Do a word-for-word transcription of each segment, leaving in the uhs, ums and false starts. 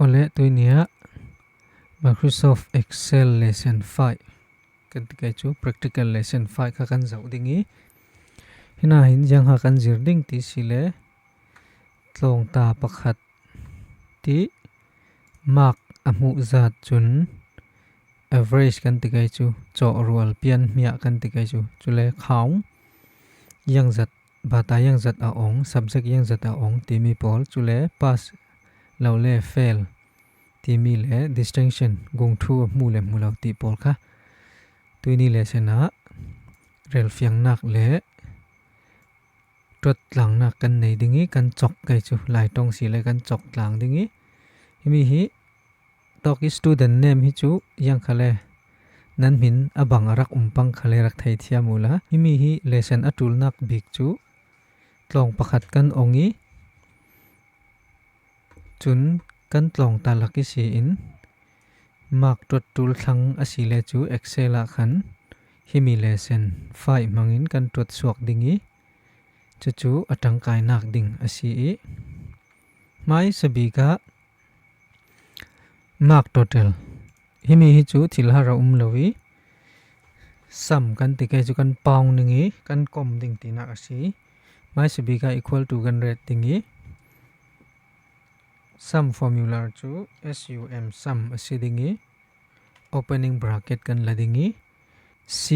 Le tuinia Microsoft Excel lesson five kan ti kei chu, practical lesson five kha kan zoh ding i. Hina hin ziang kha kan zir ding ti si le, tlawngta pakhat ti mark a hmuh zat cun average kan ti kei chu, cawhrual pian hmiah kan ti kei chu, cule khawng iangzat, bata iangzat a ong, subject iangzat a ong timi pawl, cule pass lo le fail timi le distinction, gungthu a hmu le hmu lo ti pawl kha tuini lesson ah relfiangnak le tuat tlangnak kan nei ding i, kan cawk kei cu, Lai ṭong si le kan cawk tlang ding i, himi hi tawk i student name hi cu iang kha le nan hmin a bang a rak um pang kha le rak thei thiam uhla, himi hi lesson a ṭulnak bik cu tlawng pakhat kan ong i, cun kan tlawngta lak i si in, mark tuat ṭul thlang a si le cu Excel ah khan himi lesson five hmangin kan tuat suak ding i, cucu a ṭangkainak ding a si i, hmaisa bik ah mark total, himi hi cu thil har a um lo i, sum kan ti kei cu kan paung ding i, kan kom ding tinak a si. Hmaisa bik ah equal to kan ret ding i, sum formula cu S U M sum a si ding i, opening bracket kan la ding i, C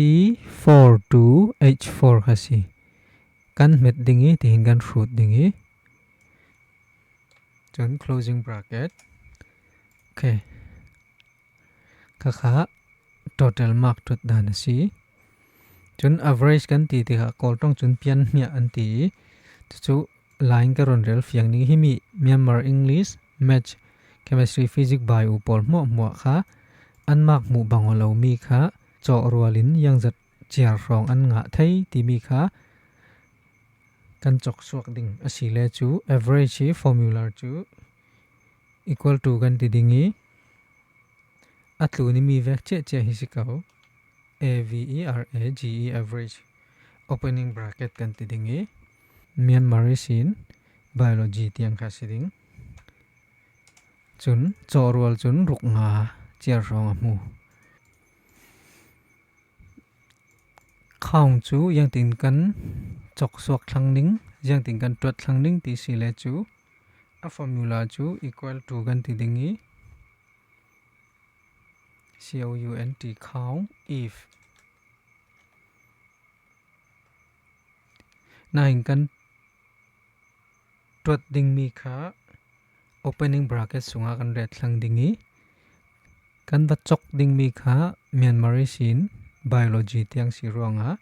four to H four kha si. Kan hmet ding i, tihin kan hrut ding i, cun closing bracket. Okay. Kha kha total mark tuat dan a si. Cun average kan ti tikah Kawl ṭong cun pian hmiah an ti i, cucu line ka run rel fiang ding. Himi Myanmar English, Maths, Chemistry, Physics, Bio pawl hmuahhmuah kha an mark hmuh bang aw lomi kha cawhrual in iangzat ciar hrawng an ngah thei timi kha kan cawk suak ding a si le cu average hi formula cu equal to kan ti ding i, a tlun i mi vek ciahciah hi si ko. A V E R A G E, average, opening bracket kan ti ding i, Myanmar ihsin biology tiang kha si ding. Cun cawhrual cun ruk nga ciar hrawng a hmu. Khawng cu iangtin kan cawk suak thlang ding, iangtin kan tuat thlang ding ti si le cu a formula cu equal to kan ti ding i, C O U N T, count, if. Nain kan tuat dingmi kha opening bracket sungah kan ret thlang ding i, kan va cawk dingmi kha Myanmar ihsin biology tiang si ruangah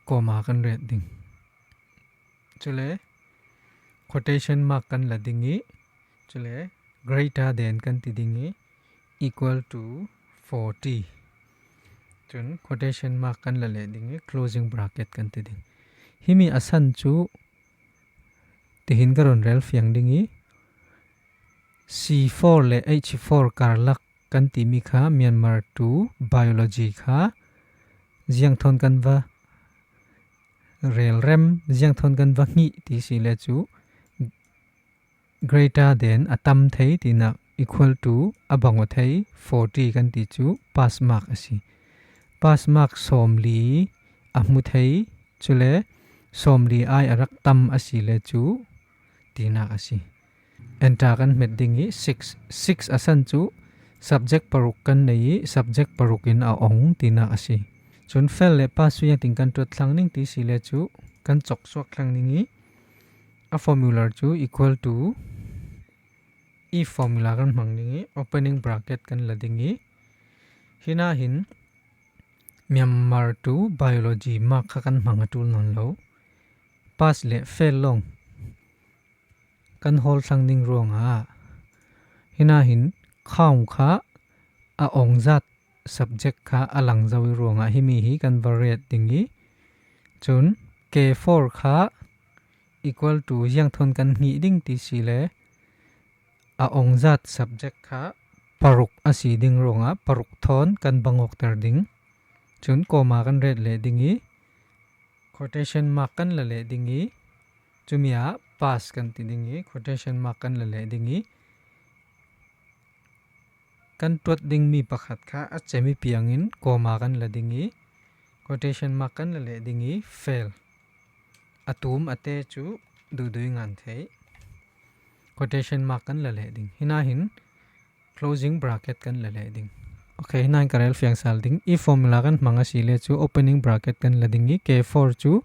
comma kan ret ding. Cule quotation mark kan la ding i, cule greater than kan ti ding i, equal to forty. Cun quotation mark kan la leh ding i, closing bracket kan ti ding. Himi a san cu tihin ka run rel fiang ding i, C four le H four karlak kan timi kha Myanmar to biology kha ziangthawn kan va relrem, ziangthawn kan va hngih ti si le cu greater than a tam thei tinak, equal to a bang aw thei forty kan ti cu pass mark a si. Pass mark sawmli a hmu thei, cule sawmli ai a rak tam a si le cu tinak a si. Enter kan hmet ding i six, six a san cu subject paruk kan nei i subject paruk in a ong tinak a si. Cun fail le pass cu iangtin kan tuat thlang ning ti si le cu kan cawk suak thlang ning i a formula cu equal to, if formula kan hmang ding i opening bracket kan la ding i, hina hin Myanmar to biology mark kha kan hmang a ṭul nawn lo. Pass le fail lawng kan hawl thlang ding ruangah hina hin khawng kha a ong zat subject kha a lang zo i ruangah himi hi kan va ret ding i, cun K four kha equal to ziangthawn kan hngih ding ti si le a ong zat subject kha paruk a si ding ruangah paruk thawn kan bangawkter ding. Cun comma kan ret leh ding i quotation mark kan la leh ding i, cumi ah pass kan ti ding i quotation mark kan la leh ding i, kan tuat ding mi pakhat kha a cem i piangin comma kan la ding i, quotation mark kan la leh ding i, fail. A tum a te cu duhdui ngan theih. Quotation mark kan la leh ding. Hinahin closing bracket kan la leh ding. Ok, hinahin ka rel fiang sal ding. If formula kan hmang a si le cu opening bracket kan la ding i, K four cu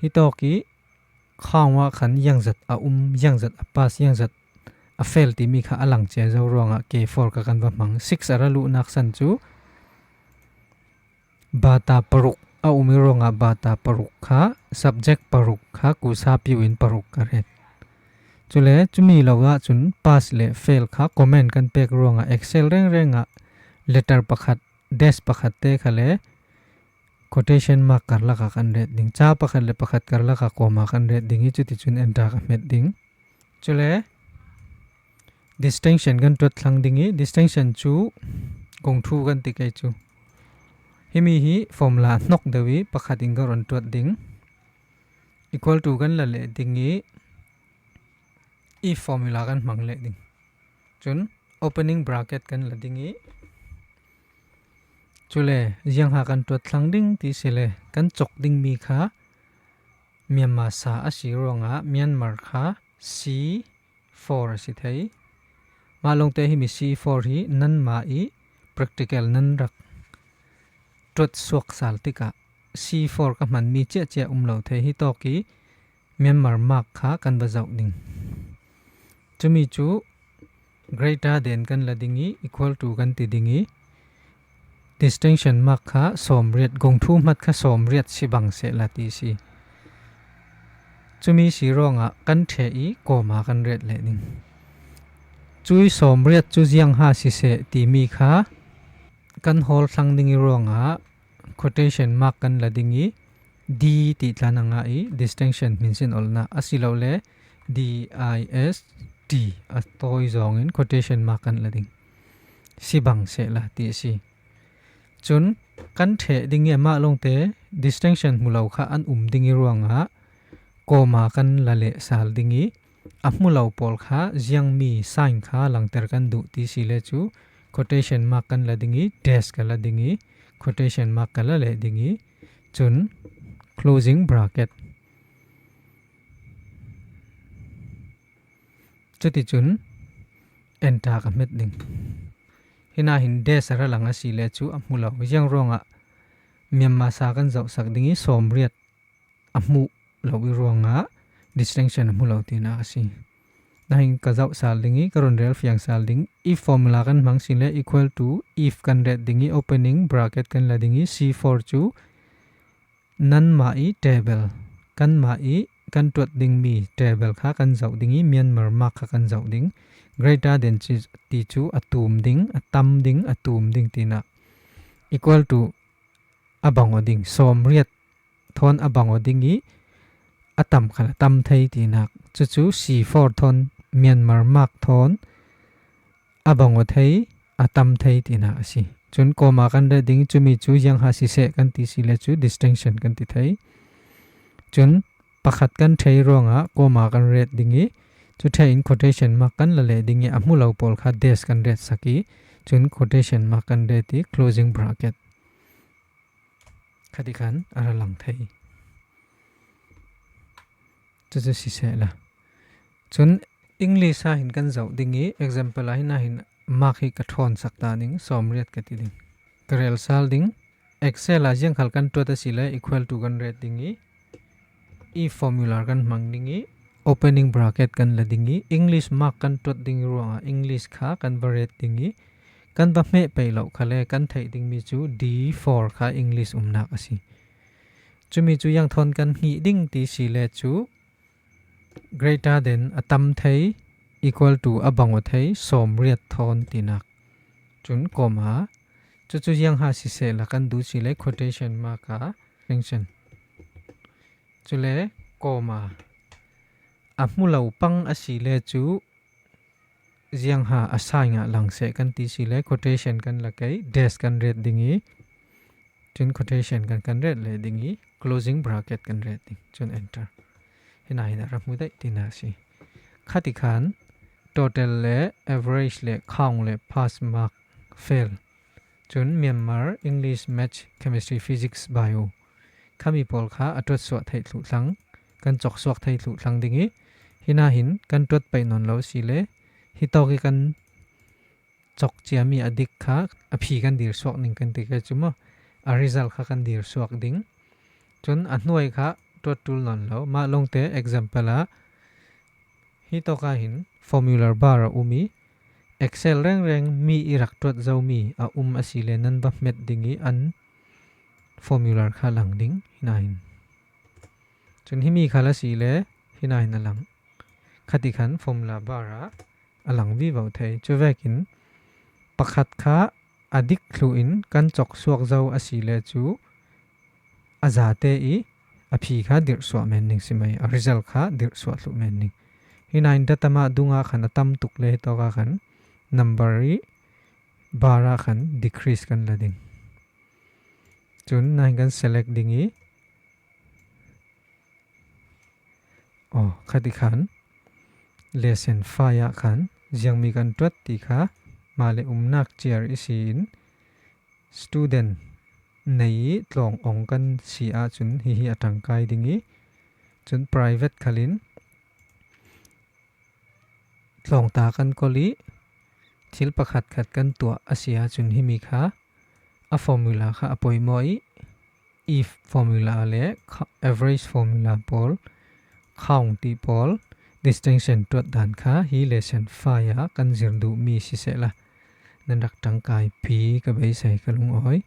hi tawk i, khang ah khan ziangzat a um, ziangzat a pass, ziangzat a fail timi kha a lang cia zo ruangah K four ka kan va hmang. Six a ra luhnak san cu bata paruk a um i ruangah bata paruk kha, subject paruk kha, kusa piu in paruk ka ret. Cule cumi lo ahcun pass le fail kha comment kan pek ruangah Excel rengreng ah letter pakhat, dash pakhat te kha le quotation mark karlak ah kan ret ding. Ca pakhat le pakhat karlak ah comma kan ret ding i, cuticun enter ka hmet ding. Cule distinction kan tuat thlang ding i, distinction cu kong thu kan ti kei cu. Himi hi formula hnok deuh i pakhat in ka run tuat ding. Equal to kan la leh ding i, if formula kan hmang leh ding. Cun opening bracket kan la ding i, cule ziangha kan tuat thlang ding ti si le kan cawk dingmi kha Myanmar sa a si ruangah Myanmar kha C four a si thei. Mah lawngte himi C four hi nanmah i practical nan rak tuat suak sal tikah C four ka hmanmi ciahciah um lo thei. Hi tawk i Myanmar mark kha kan va zoh ding. Cumi cu greater than kan la ding i, equal to kan ti ding i, distinction mark kha sawmriat, gongthu hmat kha sawmriat si bang sehla ti si. Cumi si ruangah kan ṭheh i comma kan ret leh ding. Cui sawmriat cu ziangha siseh timi kha kan hawl thlang ding i ruangah quotation mark kan la ding i, D ti tlan a ngah i, distinction hminsin olhnak a si lo le, D I S T a tawi zawngin quotation mark kan la ding. Si bang sehla ti a si. Cun kan ṭheh ding i amah lawngte distinction hmu lo kha an um ding i ruangah comma kan la leh sal ding i, a hmu lo pawl kha ziangmi sign kha langter kan duh ti si le cu quotation mark kan la ding i, dash ka la ding i, quotation mark ka la leh ding i, cun closing bracket. Cuticun enter ka hmet ding. Hinahin dash a ra lang a si le cu a hmu lo. Ziang ruangah Myanmar sa kan zohsak ding i sawmriat a hmuh lo i ruangah distinction a hmu lo tinak a si. Nahin ka zoh sal ding i ka run rel fiang sal ding. If formula kan hmang si le equal to if kan ret ding i opening bracket kan la ding i C four cu nanmah i table, kanmah i kan tuat dingmi table kha kan zoh ding i Myanmar mark kha kan zoh ding. Greater than ti cu a tum ding, a tam ding, a tum ding tinak. Equal to a bang aw ding, sawmriat thawn a bang aw ding i a tam khan a tam thei tinak. Cucu C four thawn Myanmar mark thawn a bang aw thei, a tam thei tinak a si. Cun comma kan ret ding i cumi cu ziangha siseh kan ti si le cu distinction kan ti thei. Cun pakhat kan ṭheh i ruangah comma kan ret ding i, cu ṭheh in quotation mark kan la leh ding i a hmu lo pawl kha dash kan ret sak i, cun quotation mark kan ret i closing bracket. Khati khan a ra lang thei. Cucu siseh la. Cun English ah hin kan zoh ding i example ah hin ah hin mark hi ka ṭhawn sak ta ding, sawmriat ka ti ding. Ka rel sal ding. Excel ah ziangkhal kan tuat a si le equal to kan ret ding i, if formula kan hmang ding i, opening bracket kan la ding i, English mark kan tuat ding i ruangah English kha kan va ret ding i, kan va hmeh peih loh kha le kan theih dingmi cu D four kha English umnak a si. Cumi cu ziang thawn kan hngih ding ti si le cu greater than a tam thei, equal to a bang aw thei, sawmriat thawn tinak. Cun comma. Cucu ziangha siseh la kan duh si le quotation mark ah mention. Cule comma. A hmu lo pang a si le cu ziangha a sign ah lang seh kan ti si le quotation kan la kei, dash kan ret ding i, cun quotation kan kan ret leh ding i closing bracket kan ret ding, cun enter. Hinahin a ra hmu daih tinak a si. Khati khan Total le average le count le pass mark, fail. Chun Myanmar English, Maths, Chemistry, Physics, Bio khami pawl kha a tuat suak thei thluh thlang, kan cawk suak thei thluh thlang ding i, hina hin kan tuat paih nawn lo si le, hi tawk i kan cawk ciami a dik kha a phi kan dir suak ning kan ti kha cu maw, a result kha kan dir suak ding. Cun a hnuai kha tuat tul nawn lo. Mah lawngte example ah hi tawka hin formula bar a um i, Excel rengreng mi i rak tuat zomi a um a si le nan va hmet ding i an formula kha lang ding hina hin. Cun himi kha la si le hina hin a lang. Khati khan formula bar ah a lang vivo thei. Cuvekin pakhat kha a dik thluh in kan cawk suak zo a si le cu a zate i a phi kha dirh suah men ning si mai, a result kha dirh suah thluh men ning. Hina in datamah dungah khan a tam tuk le hi tawkah khan number i bar ah khan decrease kan la ding. Cun nain kan select ding i, aw, khati khan lesson five ah khan ziangmi kan tuat ti kha mah le umnak ciar i si in student nei i tlawng ong kan si ahcun hihi a ṭangkai ding i, cun private khalin tlawngta kan kolh i thil pakhat khat kan tuah a si ahcun himi kha a formula kha a poimawh i, i formula le kha-, average formula pawl, count ti pawl, distinction tuat dan kha hi lesson five ah kan zir duhmi sisehla nan rak ṭangkaipi ka beisei ka lungawi.